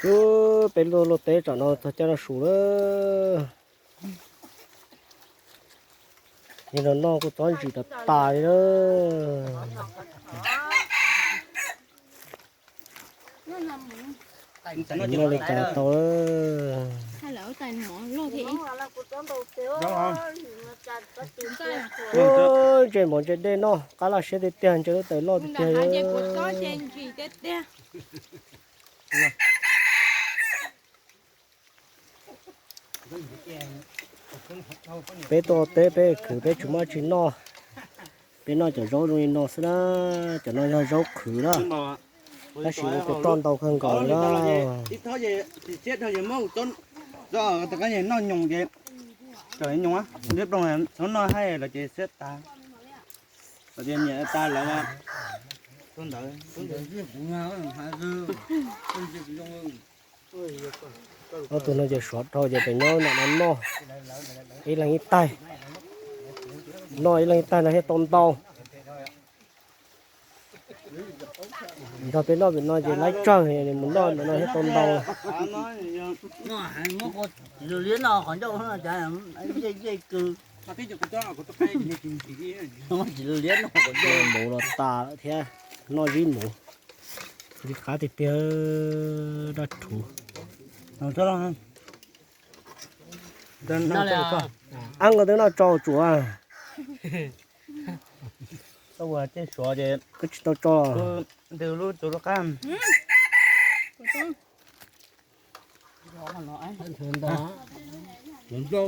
Ub, peb luaj luaj teb tsam no txog caij noj su lawm. Li no noj kuj txob ntsim tas tas li lawm. Noj li cas tau lawm. Ub, ntse mov ntse dej noj qab laj siab tiag tiag, ntse lub tais loj tiag tiag. Peb tuaj teb peb khwv peb tsis muaj tsi noj. Peb noj cov zaub zoo li no xwb na, cov no yog zaub qhwv na, tab sis ua tus toj ntau kawg nkaus na. Noj nyoos ces nyoos, txhob noj hais los ces siab tas, los ces nyiam tas lawm. Ob tug no ces suav dhau ces pem nyob nram no noj ib leeg ib taig, noj ib leeg ib taig no thiaj tau ntau. Nrog peb noj pem no ces laib tsawg, mus noj ntawm no thiaj tau ntau. Mus los tas lawm thiab, noj zib mus, zib qab tiag tiag, daj rhuv. Ab, nkawd twb noj tsau tsuav. Tau ua tej suav ces koj tsis tau tso. Ntws lub tsuav lub qab.